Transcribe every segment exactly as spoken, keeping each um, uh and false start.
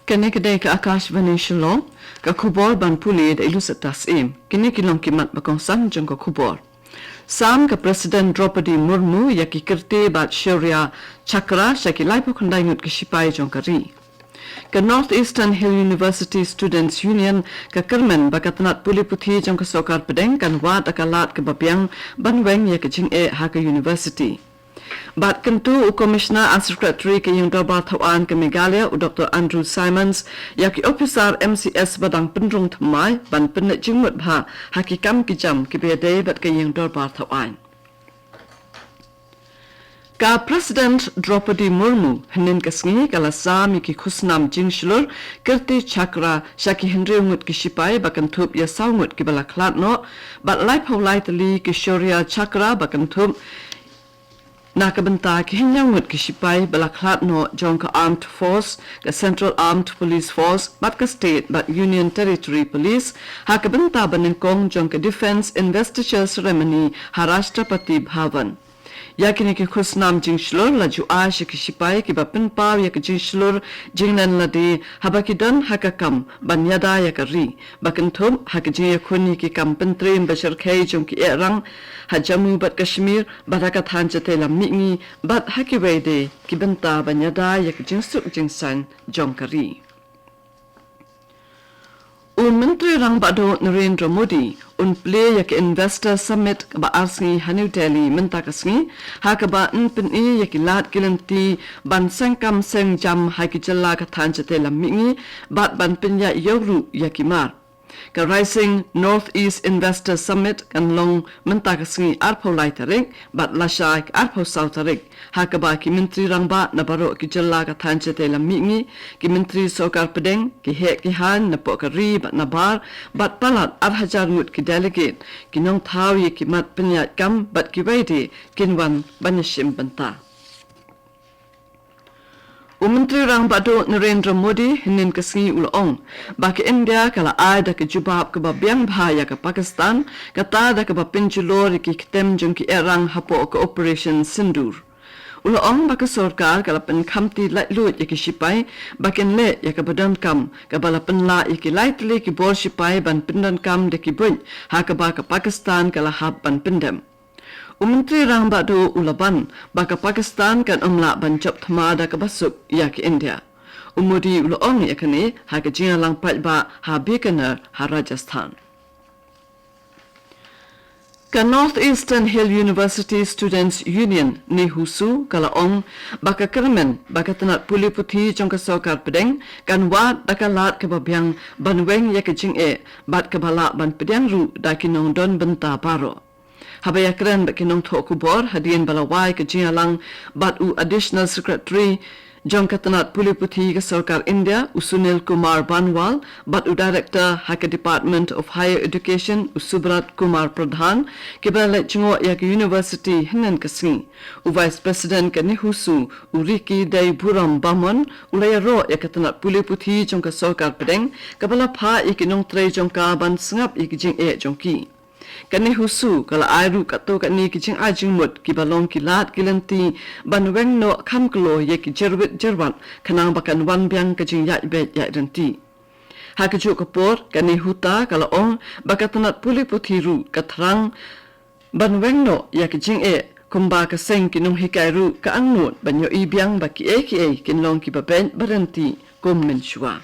Kane ka dei ka Akashvani Shillong, ka khubor ban pule da i Lucetta Syiem. Kine ki long ki mat ba kongsan jong ka khubor. Sam ka President Droupadi Murmu ïa ki Kirti bad Shaurya Chakra sha ki laiphew khyndai ngut ki shipai jong ka ri. Ka North Eastern Hill University Students Union ka kyrmen ba ka tnat pule puthi jong ka sorkar pdeng kan wad da ka lad kaba biang ban weng ïa ka jingeh ha ka university. Bad kyntu u Commissioner and Secretary ka Ïing Dorbar Thawaiñ ka Meghalaya, u Doctor Andrew Symonds, ïa ki ophisar M C S ba dang pynrung thymmai ban pynleit jingmut bha ha ki kam ki jam kiba ïadei bad ka Ïing Dorbar Thawaiñ. Ka President Droupadi Murmu hynnin ka sngi ka la sam ïa ki khusnam jingshlur Kirti Chakra sha ki hynriew ngut ki shipai ba kynthup ïa saw ngut kiba la khlad noh, bad laiphew lai tylli ki Shaurya Chakra ba kynthup na ka bynta ki hynñiew ngut ki shipai ba la khlad noh jong ka Armed Force, ka Central Armed Police Force, bad ka State bad Union Territory Police, ha ka bynta ba nyngkong jong ka Defence Investiture Ceremony ha Rashtrapati Bhavan. Ïa kine ki khusnam jingshlur la ju ai sha ki shipai kiba pynpaw ïa ka jingshlur jinglen lade haba ki don ha ka kam ban ïada ïa ka ri, ba kynthup ha ka jingïakhun ïa ki kam pyntriem ba syrkhei jong ki ehrang ha Jammu bad Kashmir, bad ha ka thaiñ shatei lam mihngi, bad ha kiwei de ki bynta ban ïada ïa ka jingsuk jingsaiñ jong ka ri. U Myntri Rangbah Duh Narendra Modi un plie ïa ka Investor Summit kaba ar sngi ha New Delhi mynta ka sngi, ha kaba yn pyni ïa ki lad ki lynti ban seng kam seng jam ha ki jylla ka thaiñ shatei lam mihngi, bad ban pynïaid ïew ruh ïa ki mar. Ka Rising North East Investor Summit kan long mynta ka sngi arphew lai tarik bad lashai ka arphew saw tarik, ha kaba ki myntri rangbah na baroh ki jylla ka thaiñ shatei lam mihngi, ki myntri sorkar pdeng, ki heh ki haiñ napoh ka ri bad nabar, bad palat ar hajar ngut ki delegate, ki nongthaw ïa ki mat pynïaid kam bad kiwei de kin wan ban ïashim bynta. U Myntri Rangbah Duh Narendra Modi hynnin ka sngi u la ong ba ka India ka la ai da ka jubab kaba biang bha ïa ka Pakistan, kata da kaba pynjulor ïa ki ktem jong ki ehrang hapoh ka Operation Sindoor. U la ong ba ka sorkar ka la pynkhamti laitluid ïa ki shipai ba kin leh ïa kaba donkam, kaba la pynlah ïa ki lai tylli ki bor shipai ban pyndonkam da ki buit, ha kaba ka Pakistan ka la hap ban pyndem. U Myntri Rangbah Duh u la ban ba ka Pakistan kan ym lah ban jop thma da kaba suk ïa ka India. U Modi u la ong ïa kane ha ka jingïalang paidbah ha Bikaner ha Rajasthan. Ka North Eastern Hill University Students Union, NEHUSU, ka la ong ba ka kyrmen ba ka tnat pule puthi jong ka sorkar pdeng kan wad da ka lad kaba biang ban weng ïa ka jingeh, bad kaba lah ban pdiang ruh da ki nongdon bynta baroh. Haba ïakren bad ki nongthoh khubor hadien ba la wai ka jingïalang bad u Additional Secretary jong ka tnat pule puthi ka sorkar India, u Sunil Kumar Banwal, bad u Director ha ka Department of Higher Education, u Subrat Kumar Pradhan, kiba la leit jngoh ïa ka university hynnin ka sngi, u Vice President ka NEHUSU, u Ricky Deiburom Bamon, u la ïaroh ïa ka tnat pule puthi jong ka sorkar pdeng, kaba la phah ïa ki nongtrei jong ka ban sngap ïa ki jingeh jong ki. Ka NEHUSU ka la ai ruh katto katne ki jingai jingmut kiba long ki lad ki lynti ban weng noh kham kloi ïa ki jyrwit jyrwat, khnang ba kan wan biang ka jingïaid beit ïaid ryntih. Ha kajuh ka por, ka NEHUTA ka la ong ba ka tnat pule puthi ruh ka thrang ban weng noh ïa ki jingeh, kumba ka seng ki nonghikai ruh ka angnud ban ïohi biang ba kiei kiei kin long kiba beit ba ryntih kum mynshuwa.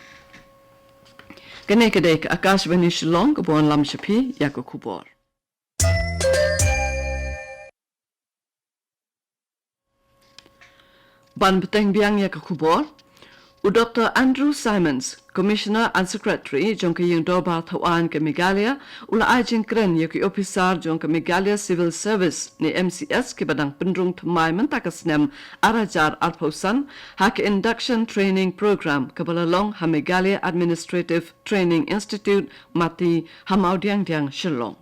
Kane ka dei ka Akashvani Shillong kaba wanlam sha phi ïa ka khubor. Ban bteng biang ïa ka khubor, u Doctor Andrew Symonds, Commissioner and Secretary jong ka Ïing Dorbar Thawaiñ ka Meghalaya, u la ai jingkren ïa ki ophisar jong ka Meghalaya Civil Service ne M C S kiba dang pynrung thymmai mynta ka snem ar hajar arphew san ha ka Induction Training Program kaba la long ha Meghalaya Administrative Training Institute, MATI, ha Mawdiangdiang, Shillong.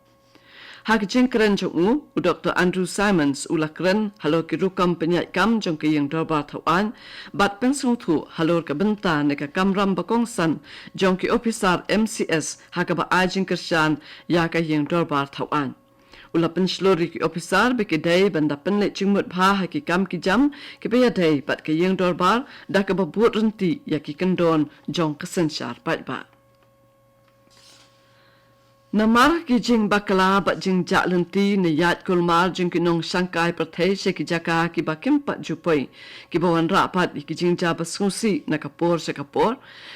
Ha ka jingkren jong u, u Doctor Andrew Symonds u la kren halor ki rukom pynïaid kam jong ka Ïing Dorbar Thawaiñ, bad pynsngewthuh halor ka bynta ne ka kamram ba kongsan jong ki ophisar M C S ha kaba ai jingkyrshan ïa ka Ïing Dorbar Thawaiñ. U la pynshlur ïa ki ophisar ba ki dei ban da pynleit jingmut bha ha ki kam ki jam kiba ïadei bad ka ïing dorbar da kaba bud ryntih ïa ki kyndon jong ka synshar paidbah. Namar ki jingbakla bad jingjah lynti ne ïaid kulmar jong ki nongshangkai pyrthei sha ki jaka kiba kim pat ju poi, kiba wanrah pat ïa ki jingjia ba sngewsih na ka por sha ka por,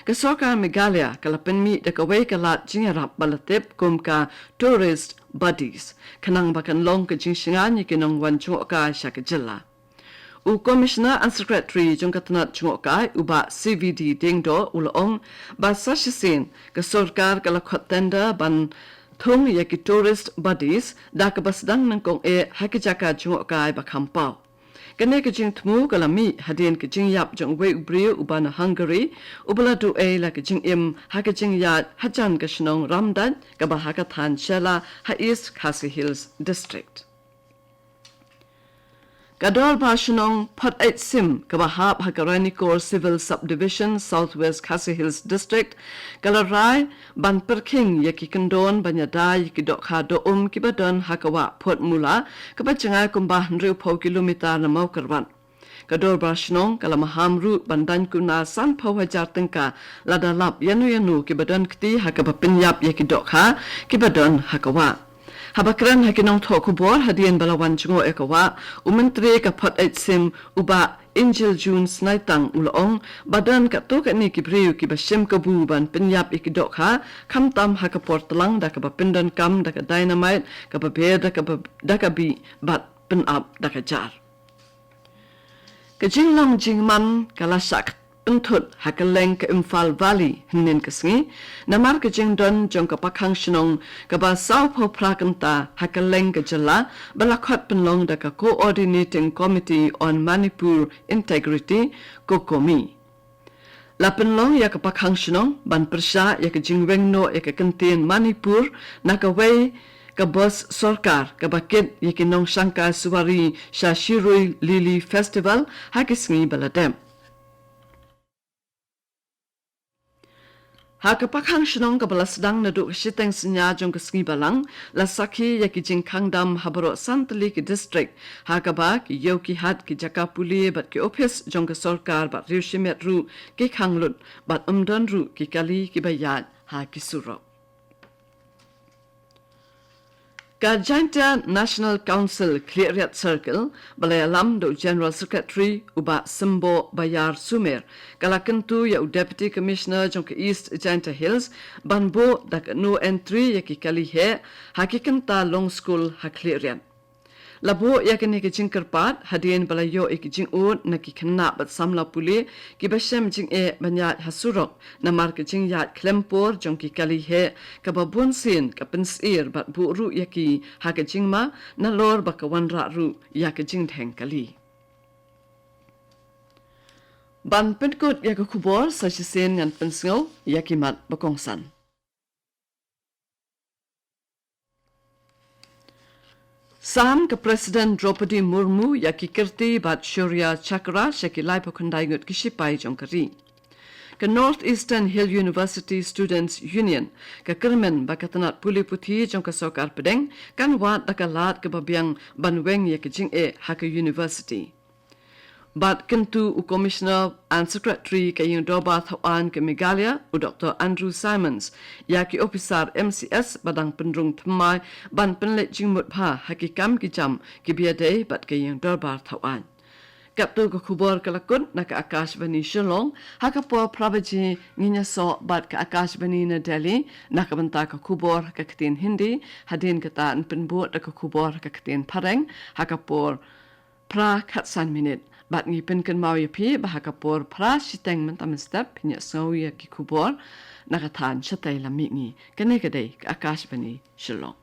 ka sorkar Meghalaya ka la pynmih da kawei ka lad jingïarap ba la tip kum ka Tourist Buddies, khnang ba kan long ka jingshngaiñ ïa ki nongwan jngohkai sha ka jylla. U Commissioner and Secretary jong ka tnat jngohkai, u Bah C V D Diengdoh, u la ong ba sa shisien ka sorkar ka la khot tender ban thung ïa ki Tourist Buddies da kaba sdang nyngkong eh ha ki jaka jngohkai ba kham paw. Kane ka jingthmu ka la mih hadien ka jingïap jong uwei u briew uba na Hungary, uba la duh ei la ka jingim ha ka jingïaid hajan ka shnong Ramdait kaba ha ka thaiñ Shella ha East Khasi Hills District. Ka dorbar shnong Phot Eit Sim kaba hap ha ka Ranikor Civil Subdivision, South West Khasi Hills District, ka la rai ban pyrkhing ïa ki kyndon ban ïada ïa ki dohkha dohum kiba don ha ka wah Phot Mula, kaba jngai kumba hynriewphew kilometer na Mawkyrwat. Ka dorbar shnong ka la maham ruh ban daiñ kuna sanphew hajar tyngka lada lap ïano ïano kiba don kti ha kaba pynïap ïa ki dohkha kiba don ha ka wah. Haba kren ha ki nongthoh khubor hadien ba la wan jngoh ïa ka wah, u Myntri ka Phot Eit Sim, u Bah Injil June Snaitang, u la ong ba don katto katne ki briew kiba shim kabu ban pynïap ïa ki dohkha, khamtam ha ka por tlang da kaba pyndonkam da ka dynamite, kaba ber da kaba, da ka bih bad pynap da ka jar. Ka jinglong jingman ka la shah pynthut ha kylleng ka Imphal Valley hynnin ka sngi, namar ka jingdon jong ka pakhang shnong kaba sawphew phra kynta ha kylleng ka jylla, ba la khot pynlong da ka Coordinating Committee on Manipur Integrity, COCOMI. La pynlong ïa ka pakhang shnong ban pyrshah ïa ka jingweng noh ïa ka kyntien Manipur na kawei ka bus sorkar kaba kit ïa ki nongshangkai suwari sha Shirui Lily Festival ha ki sngi ba la dep. Ha ka pakhang shnong kaba la sdang naduh ka shiteng synñia jong ka sngi Balang, la sakhi ïa ki jingkhang dam ha baroh san tylli ki district, ha kaba ki ïew ki hat, ki jaka pule bad ki ophis jong ka sorkar bad riewshimet ruh ki khang lut, bad ym don ruh ki kali kiba ïaid ha ki surok. Ka Jaintia National Council Khliehriat Circle, ba la ïalam da u General Secretary u Bah Symboh Bayar Sumer, ka la kyntu ïa u Deputy Commissioner jong ka East Jaintia Hills ban buh da ka no entry ïa ki kali heh ha ki kynta long skul ha Khliehriat. La buh ïa kane ka jingkyrpad hadien ba la ïoh ïa ki jingud na ki khynnah bad samla pule kiba shem jingeh ban ïaid ha surok namar ka jingïaid khlem por jong ki kali heh, kaba bunsien ka pynsyier bad buh ruh ïa ki ha ka jingma, nalor ba ka wanrah ruh ïa ka jingdheng kali. Ban pynkut ïa ka khubor, sa shisien ngan pynsngew ïa ki mat ba kongsan. Sam ka President Droupadi Murmu ïa ki Kirti bad Shaurya Chakra sha ki laiphew khyndai ngut ki shipai jong ka ri. Ka North Eastern Hill University Students Union, ka kyrmen ba ka tnat pule puthi jong ka sorkar pdeng kan wad da ka lad kaba biang ban weng ïa ka jingeh ha ka university. Bad kyntu u Commissioner and Secretary ka Ïing Dorbar Thawaiñ ka Meghalaya, u Doctor Andrew Simons, ïa ki ophisar M C S ba dang pynrung thymmai ban pynleit jingmut bha ha ki kam ki jam kiba ïadei bad ka Ïing Dorbar Thawaiñ. Katto ka khubor ka la kut na ka Akashvani Shillong, ha ka por phra baje ngin ïasoh bad ka Akashvani na Delhi na ka bynta ka khubor ha ka ktien Hindi, hadien kata yn pynbud da ka khubor ha ka ktien Phareng ha ka por phra khatsan minit. Bad ngi pynkynmaw ïa phi ba ha ka por phra shiteng mynta mynstep phin ïohsngew ïa ki khubor na ka thaiñ shatei lam mihngi. Kane ka dei ka Akashvani Shillong.